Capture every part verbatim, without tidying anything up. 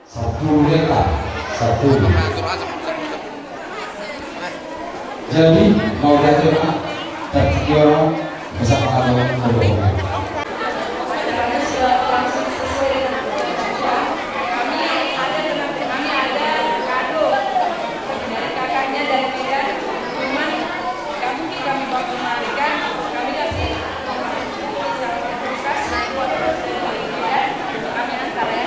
Sampulu hektar, sampulu. Jadi, mauliate ma, tartitioro, bersama kami, mendukung. Kami ada, kami ada kado dari kakaknya dari Medan, cuman kami, kami bawa kembalikan, kami kasih kulkas dari Medan, kami antar ya.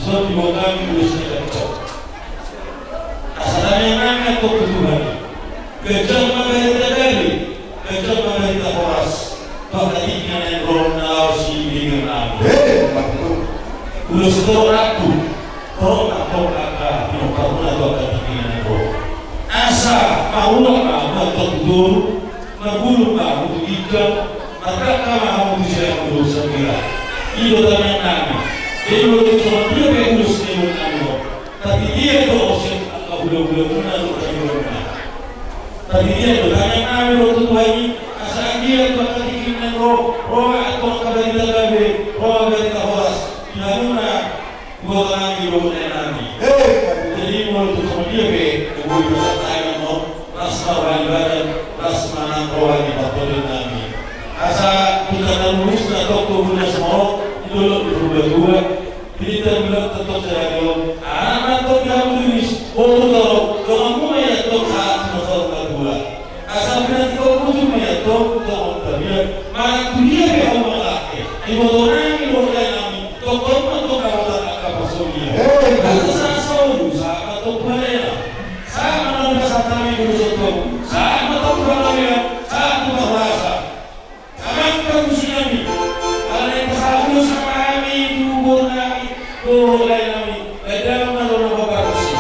Di botami ulos na ganjang. Asa tangiang nami antong tu Tuhan i. Ganjang ma barita gabe, ganjang ma barita horas. Tu angka tingki na naeng ro na laho sibegeon nami. Ulos torop rambu, torop ma antong angka pinomparmuna tu angka tingki na naeng ro. Asa mangulak ma hamu antong tu toru, marbulung ma hamu tu ginjang, mardangka ma hamu tu siamun dohot sambira. I do tangiang nami. Jadi molo tung songon dia pe ulos na niboan nami on, tadidian do sian angka hulahulamuna dohot pangidoanmuna. Tadidian do tangiang nami dohot tu Tuhan i, asa anggiat tu angka tingki na naeng ro, ro ma antong angka barita gabe, ro ma barita horas. Di hamuna, di botami dohot lae nami. Jadi molo tung songon dia pe, boi pasahat on, las ma roha ni badan, las ma nang roha ni partondion nami. Asa tu tanda ulos na tong tu ulos na simarot, di dolok ni Purbatua, di tangan ulos na tong sadari on, anak ma antong di hamu tumis, boru torop, donganmu ma i antong sahat tu na saur matua. Asa pinantikhononmu ma i antong tu tonga tapian, manang tu dia pe hamu mangalangka. Iboto nami dohot lae nami, tongtong ma antong dapotan angka parsaulian. Asa sahat solu, sahat ma antong tu halena. Sahat ma antong pasahat nami tu ulos on, sahat ma antong tu panggabean, sahat tu parhorasan. Amang parmusik nami, alai pasahat ulos ma hami tu boru nami dohot lae nami. Eda ma do na paparmusi.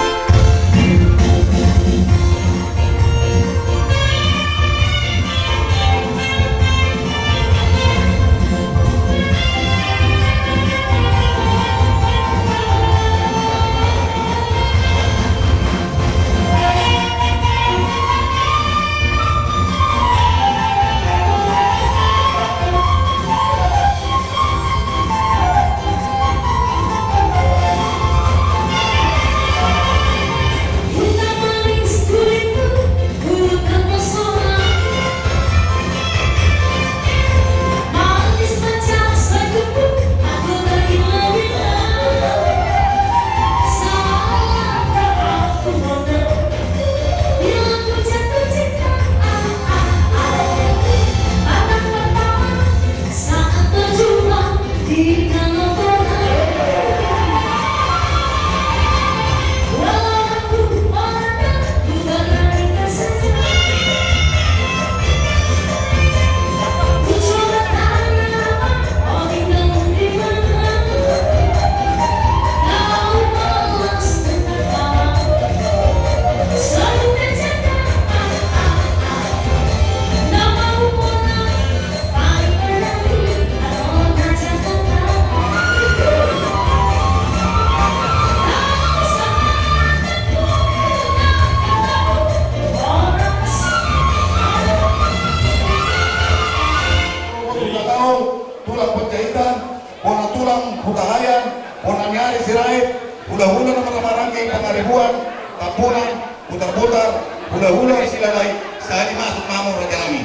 Tulang Panjaitan, bona tulang Hutalayan, bona ni ari Sirait, hulahula na marhahamaranggi, Pangaribuan, Tampunan, Butarbutar, hulahula Silalahi, sahali masuk ma hamu raja nami.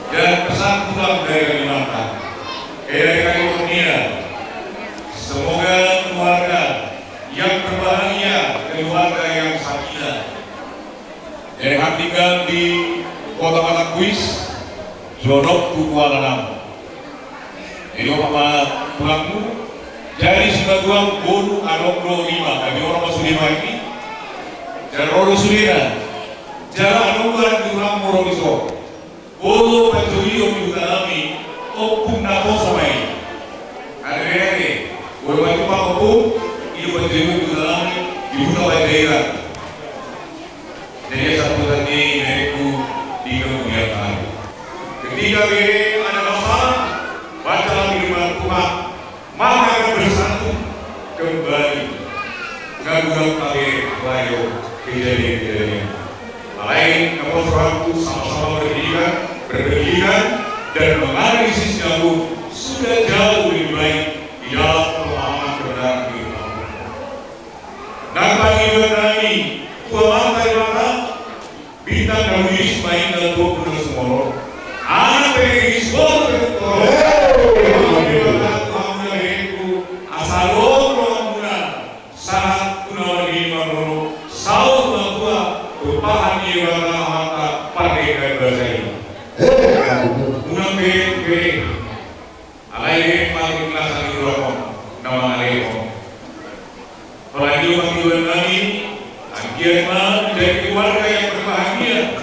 Dan pesan pulang dari Kalimantan, eh, dari Kalimantan, semoga keluarga yang berbahagia, keluarga yang sakinah. Jadi, hami tinggal di Kota Batak Kuis, Jonok tu Kuala Namu. Jadi, opat ma tulangmu, jadi simatuam boru adong do lima, tapi orang masuk lima ini, jadi ro do sudena, jadi adong do tulang moro di so. Boru panjouon di huta nami, ompung naposo ma i. Ate, ate, boru panjouon ompung, i do panjouon di huta nami, di huta Panjaitan. Jadi, saputan ni berengku di kemudian hari. Ketika bereng ada masalah, baca lagi firman Tuhan, maka akan bersatu kembali. Nggak guna pakai rayo kejadian-kejadian. Lain, naposo, sama-sama berpendidikan, berpendidikan, dan mengalir di sisi Tuhan sudah jauh lebih baik di dalam pemahaman kebenaran kehidupan. Nang pangidoan nami tu Amanta Debata, bintang na huris ma i na tubu na sumorop. Anak pe huris, boru pe torop. Hei! Pangidoan nami tu hamuna berengku, asa ro rohamuna sahat tu na marnini marnono, saur matua, tumpahan ni Debata Amanta Pardenggan Basa i. Hei! Unang bereng, bereng. Alai bereng ma di kelas ni rohamuna, na mangalehon. Ia, menjadi keluarga yang berbahagia.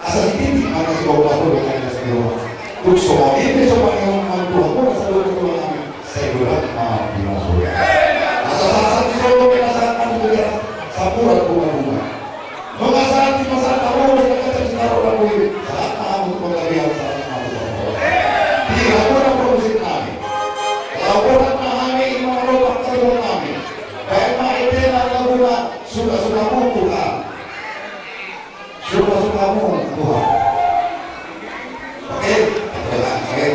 Asa dititi ma na sibau na hulu na ina sibau. Tung so ma ina so ma ina mantua muna sadu na tulang nami. Sai borat ma di na sibau. Asa sahat di solo ma na sahat na sibau. Samurat bunga-bunga. Nunga sahat di masa na boru sina kata sina roda bui. Sahat ma hamu tu panggabean sahat ma hamu tu panggabean. Di hamu na produsen nami. Laporan na hami ima lopak kaduhon nami. Baen ma ete na laguna suka-suka buku ha. Suka-sukamu Tuhan. Oke, oke.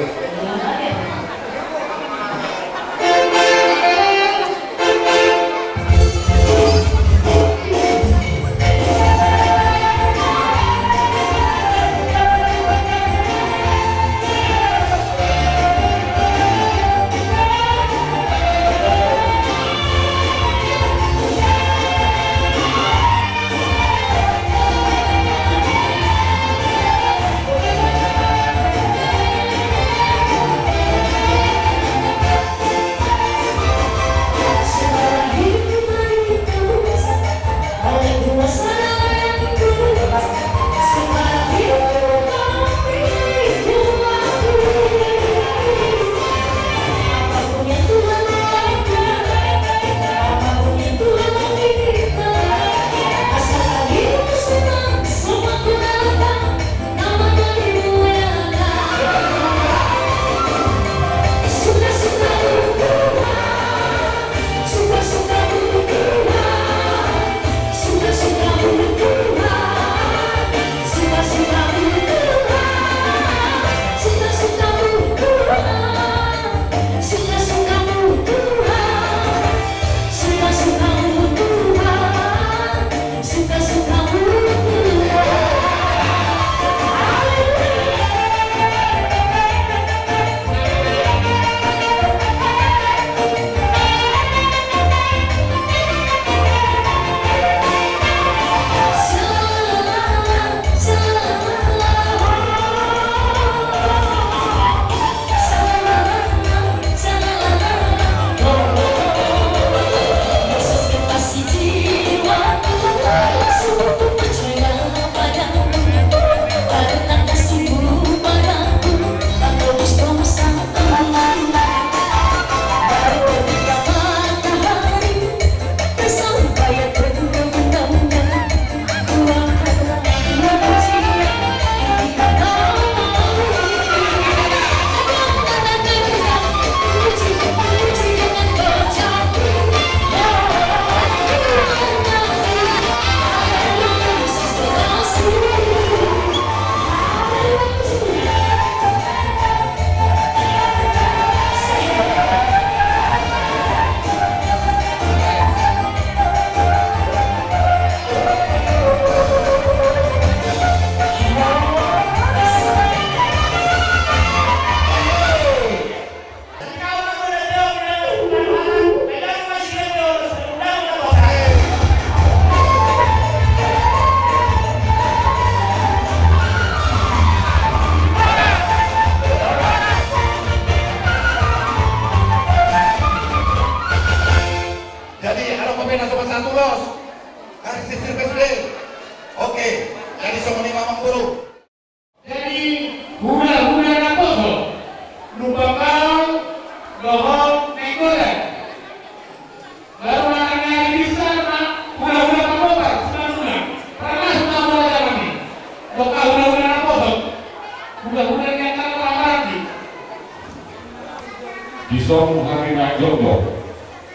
Tong hami na jolo,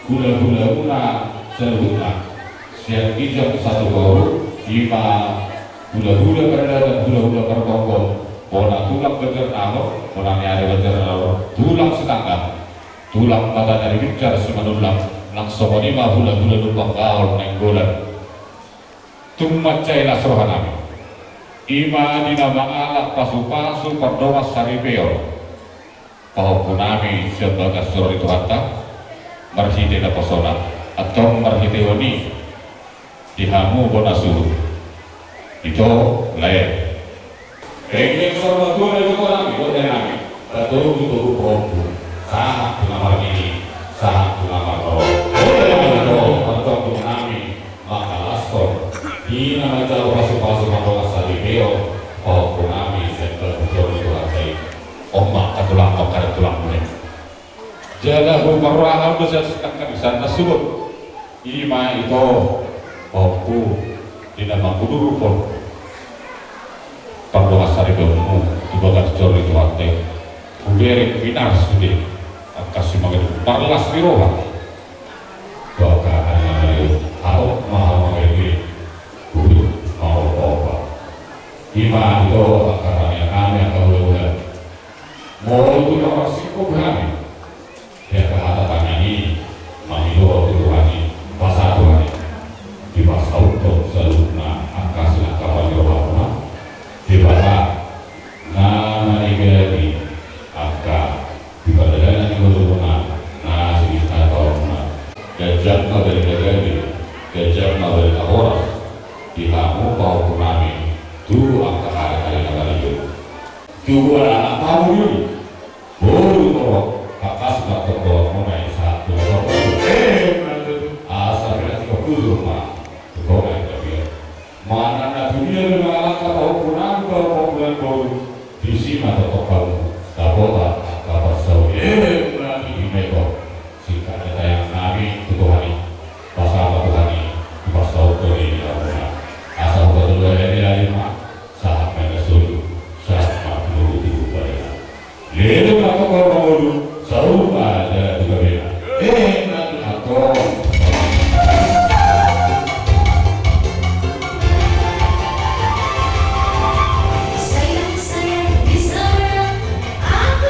hula-hulamuna saluhutna, sian ginjang satu boru, ima hula-hula pardalanan, hula-hula pargonggom, bona tulang Banjarnahor, bona ni ari Banjarnahor, tulang Sitanggang, tulang mata ni ari Binjai Simanullang, nang songon i ma hula-hula Lumban Gaol Nainggolan. Tung mansai las rohanami, ima di na mangalap pasu-pasu pardongan saripeon pahompunami sian bagas joro ni Tuhanta, marhite naposona, antong marhitehon i di hamu bona suhut. Ito, lae. Penggeng sor matua na di kota nami, kota nami. Batu butuh pahompu. Sahat tu na marnini, sahat tu na marnono. Ito, antong tu nami. Mangkalashon, di na manjalo pasu-pasu manggolas saripeon pahompunami sian bagas joro ni Tuhanta i. On ma angka tulang, angka tulang muna. Jala huparrohahon do sian Sitanggang i sian na suhut. Ima ito, pahompu, di na mangudurhon pardongan saripeonmu tu bagas joro ni Tuhanta i. Hubereng pinar sude angka simangido marlas ni roha. Doka hana mario, hatop ma hamu mangebe, hudut ma opa-opa. Ima ito angka tangiang nami angka hula-hula. Molo tung marsingkop hami, di angka hata tangiang i, mangido tu Tuhan i, pasahat Tuhan i, dipasaut do saluhutna angka sinangkapan ni rohamuna. Debata na manigati angka di pardalanan ni ngolumuna na sinisna taonmuna. Ganjang ma bere na gabe, ganjang ma bere na horas di hamu pahompunami tu angka ari-ari na maliu. Tubu anak hamu i, boru torop, tangkas ma tonggolanmuna i sahat tu na sahat. Asa bere na tiga puluh ma tu tonga ni gabe. Manang na tudia do mangalangka pahompunami baru pahompunami boru, disi ma tongtong hamu dapotan angka parsaoran. Ima ito, singkat ni tangiang nami tu Tuhan i, pasahat ma Tuhan i, dipasaut do i di hamuna. Asa hupatorang hami ma, sahat ma na solu, sahat ma tu boru tu boru. Leleng ma tongtong mangolu, saur ma jala tu gabena. Emma tutu. Sayang saya di seberang, aku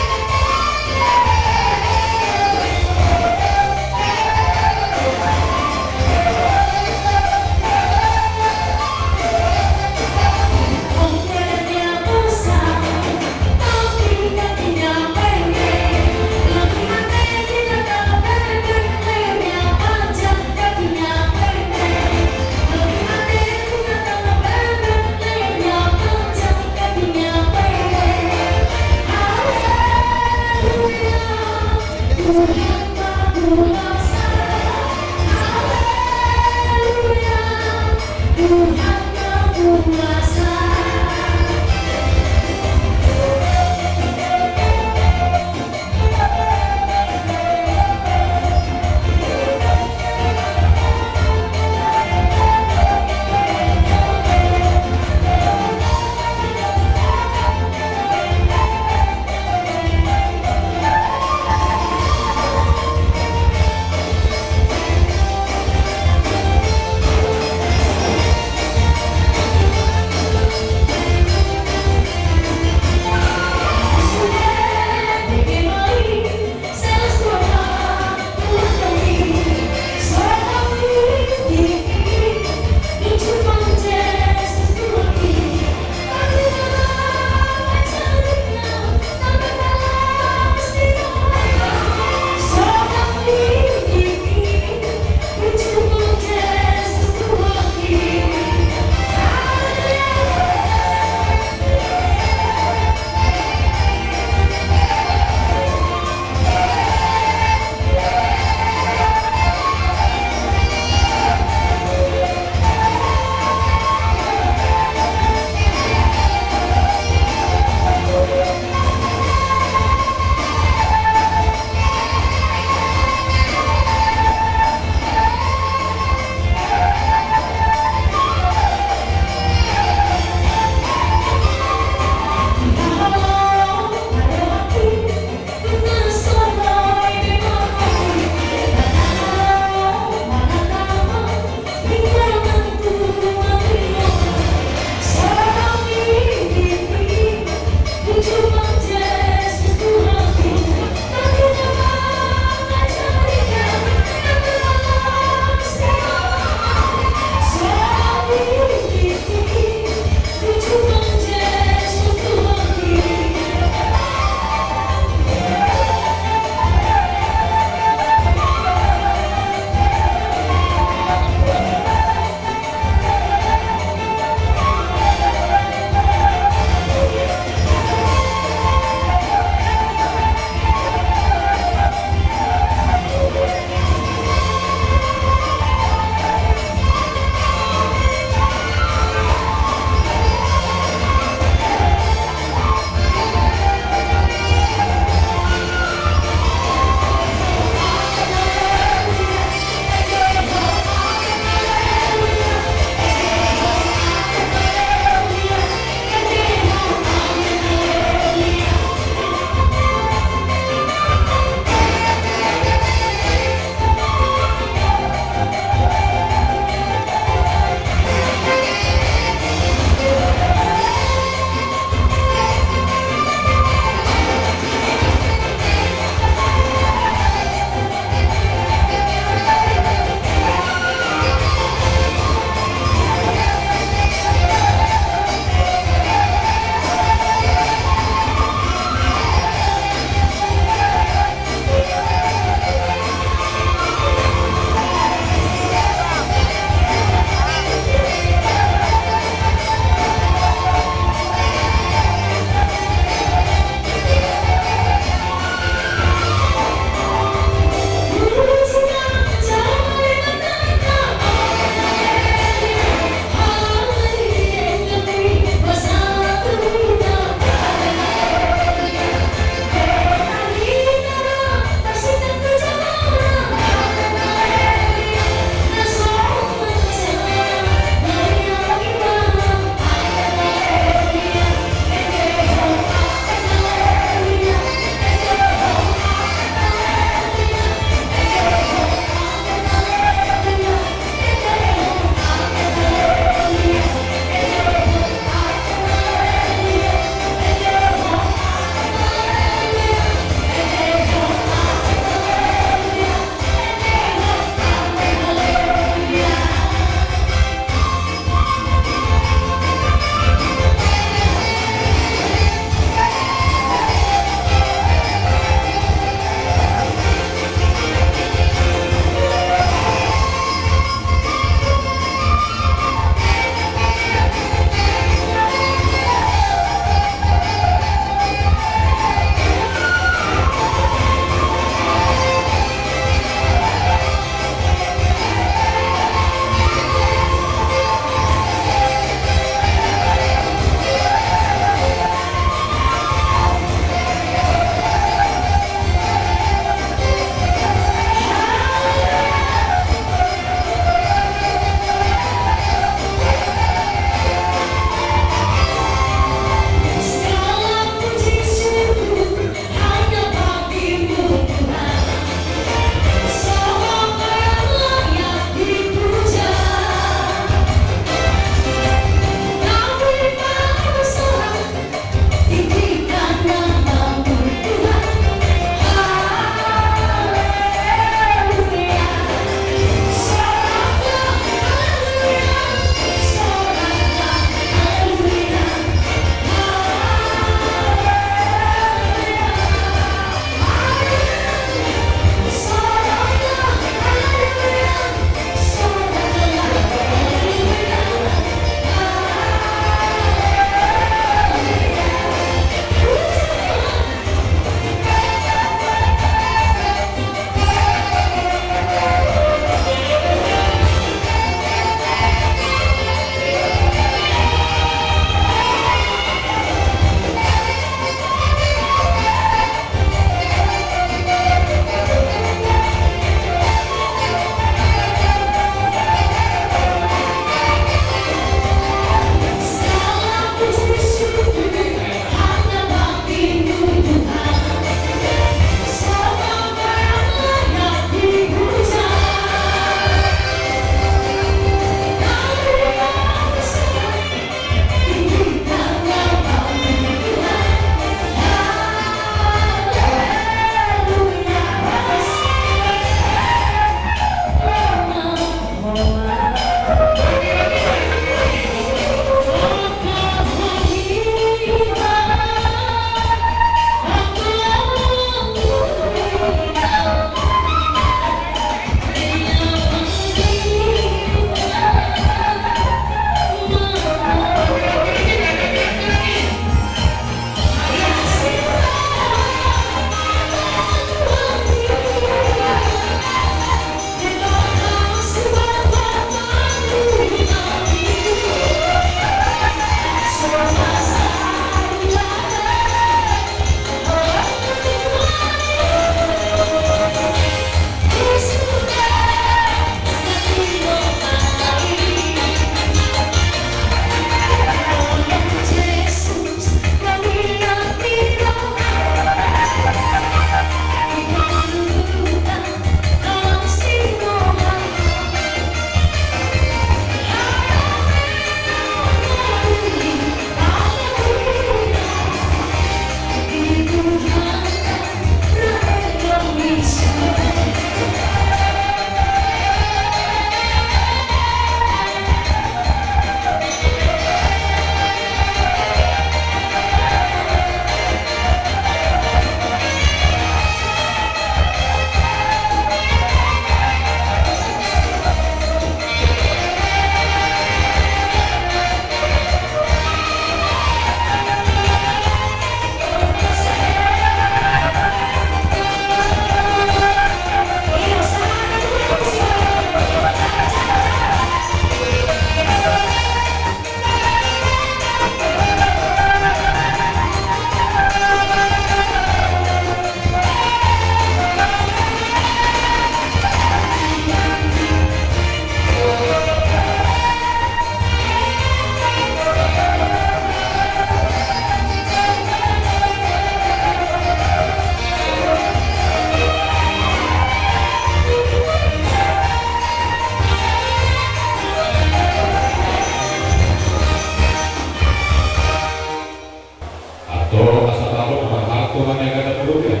Tuhan yang kata berubah.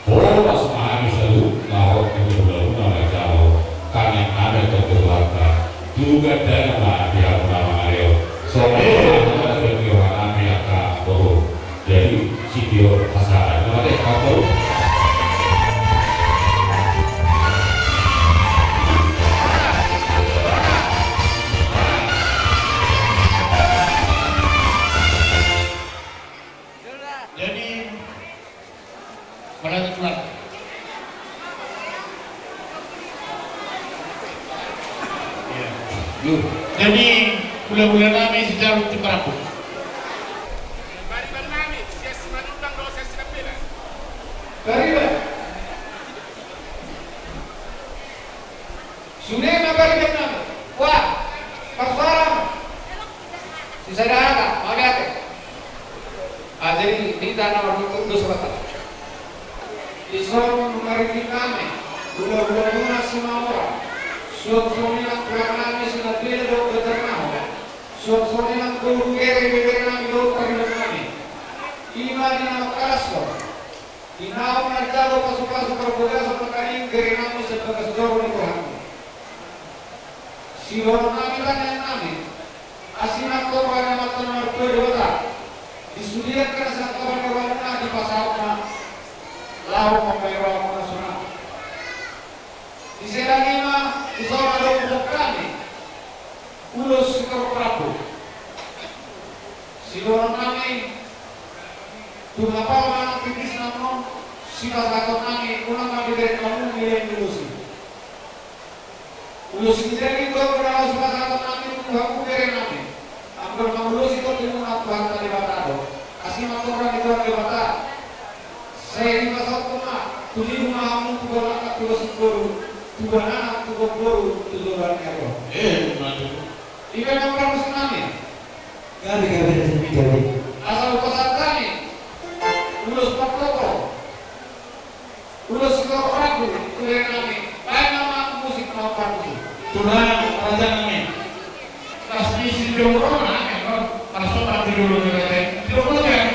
Horas ma hami saluhutna, hot di hulahula na jalo, kami hami tonggo banta. Juga dana ma di hamuna mangaleo. Songon i ma hami angka boru. Jadi sitio pasaran. Mate, apa? Jadi Maraja Tuan. Jadi hulahula nami sijalo tu parapuk. Bariba nami, sian Simanjuntak dohot sian Sinambela. Bariba. Sude ma pariban nami. Wah, parsuara. Sisada hata, mauliate. Ah, jadi hita na marhundul do sabata. Dison marhite nami, hulahula muna Simanjorang. Suang songon i nang tulang nami Sinambela dohot Banjarnahor. Suang songon i nang boru, bere, ibebere nami dohot pariban nami. I ma di na mangkalashon. Di naung manjalo pasupasu parbagason nangkaning bere nami sian bagas joro ni Tuhan. Sidohonon nami tangiang nami, asi ma torop ni Amanta na martua Debata. Di sude angka na sangkapan ni rohamuna dipasahat ma laho mambahen rohamuna sonang. Di sada ni ma, di son adong boru nami, ulos sitorop rambu. Sidohonon nami, tung apala manang tipisna on, sipasahaton nami, unang ma dibereng hamu nilai ni ulos i. Ulos i jadi do na laho sipasahaton nami tu hamu bere nami. Anggo na mangulosi tondimuna Tuhanta Debata do. Asi ma torop ni Tuhan Debata. Sai dipasahat ma, tu lima hamu, tu bolon anak, tu gosip boru, tu bolon anak, tu gosip boru, tu joloan ni ago. Eh, madu. Iba na parmusik nami. Gabe, gabe, gabe, gabe. Asa hupasahat hami ulos partopot. Ulos sitorop rambu tu bere nami. Baen nama musik na parmusik. Tulang raja nami. Pas di sini jolo na, kan? Pas sopan di jolo ni raja. Jolo ni raja.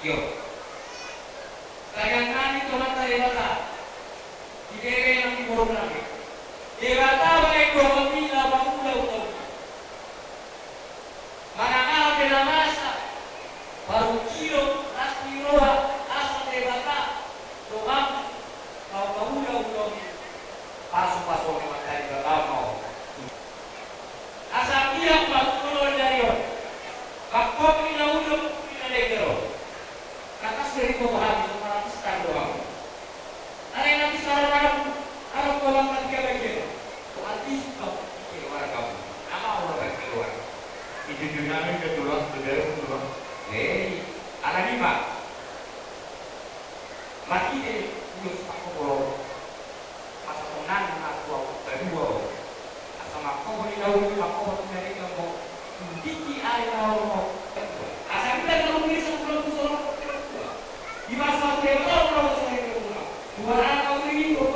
Io. Tangiang nami tu Amanta Debata, di bere nang di boru nami. Debata baen dohot ni na mangula ulaon. Manang aha pe na masa, parungkilon, las ni roha, asa Debata dohot na mangula ulaon. Pasu-pasu ni Amanta Debata ma on. Asa anggiat ma tu joloan ni ari on, mangkop ni na uli dohot na deger on, tangkas do diboto hami tu parapis tanggo hami. Alai na bisa ro na ro, ro tolong na tiga bagian. Tuhan Yesus kau di keluargamu. Nama Allah bagi keluarga. Itu juga nami ketulang, saudara ketulang. Hei, ala lima. Marhite ulos pangkohophon, pasahaton nami ma tu ahu na dua on. Asa mangkohop ni na uli, mangkohop ni na deger ma on, tu tingki ari na olo on. Asa hita na uli sabulan tu solok na dua. Di masa na uli on, na uli on, na uli on. Dua na uli on,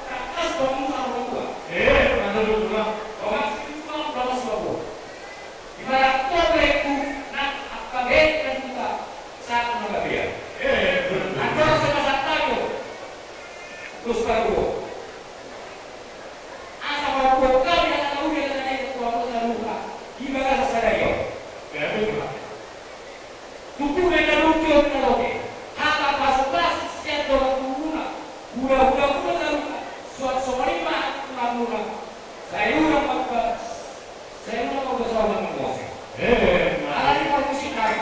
tangkas bangun sabulan dua. Eh, ada dua bulan. Bangun sabulan dua, bangun sabulan dua. Ibarat tu berengku, nang angka bereng na dua, satu na gabe. Eh, betul. Andor sama satayo. Terus baru. Asa mau buka, dia tak tahu, dia tak ada, dia tak tahu, dia tak tahu. Ibarat satayo. Ya, betul. Tutu na daluhon na lote. Hata pasu-pasu sian dongan tubuhna. Hula-hula muna na luka. Suat songon i ma hata tulang muna. Sai ulang mambalas. Sai ulang mambalas, ulang mambalas. Eh, ala ni parmusik nami.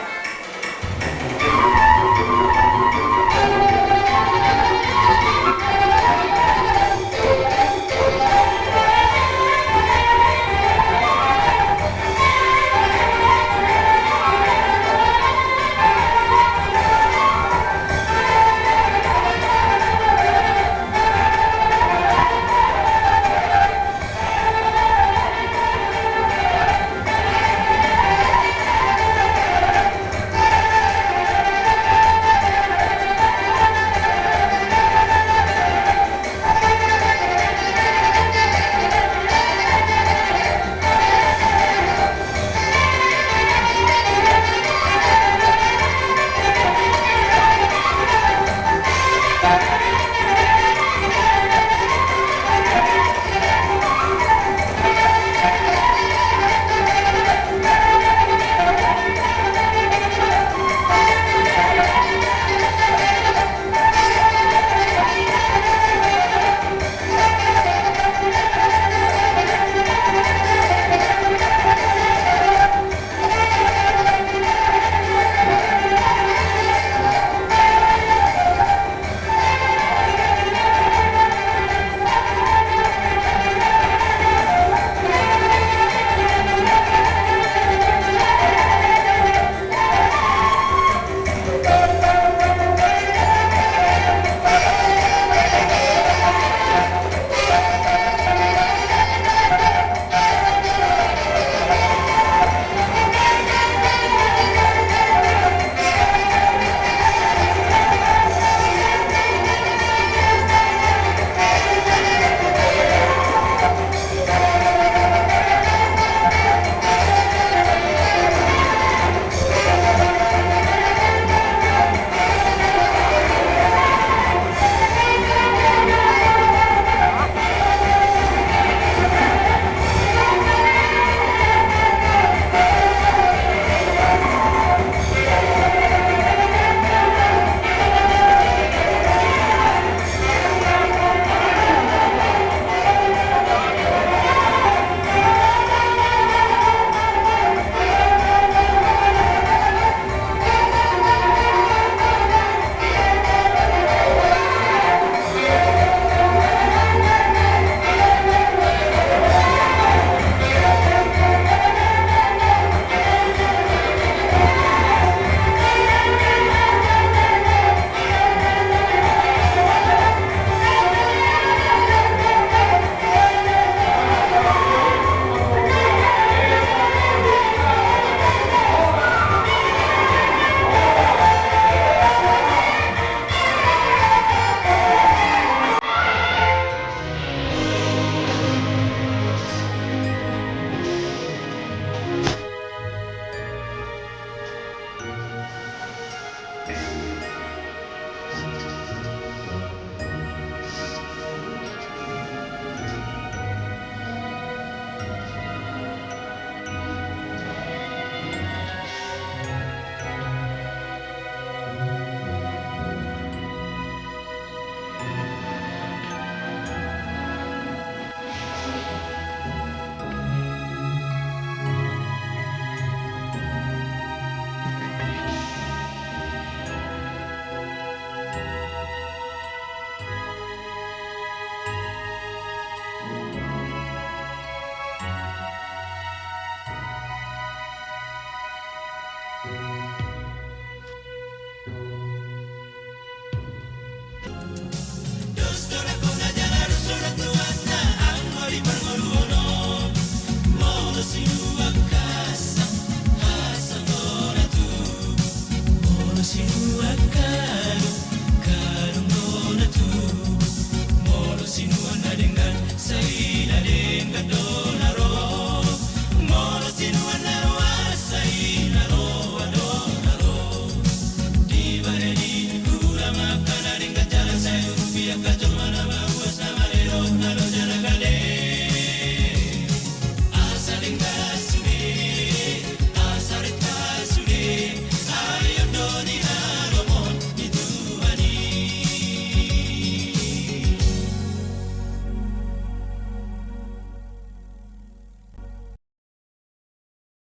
Sibuan kalu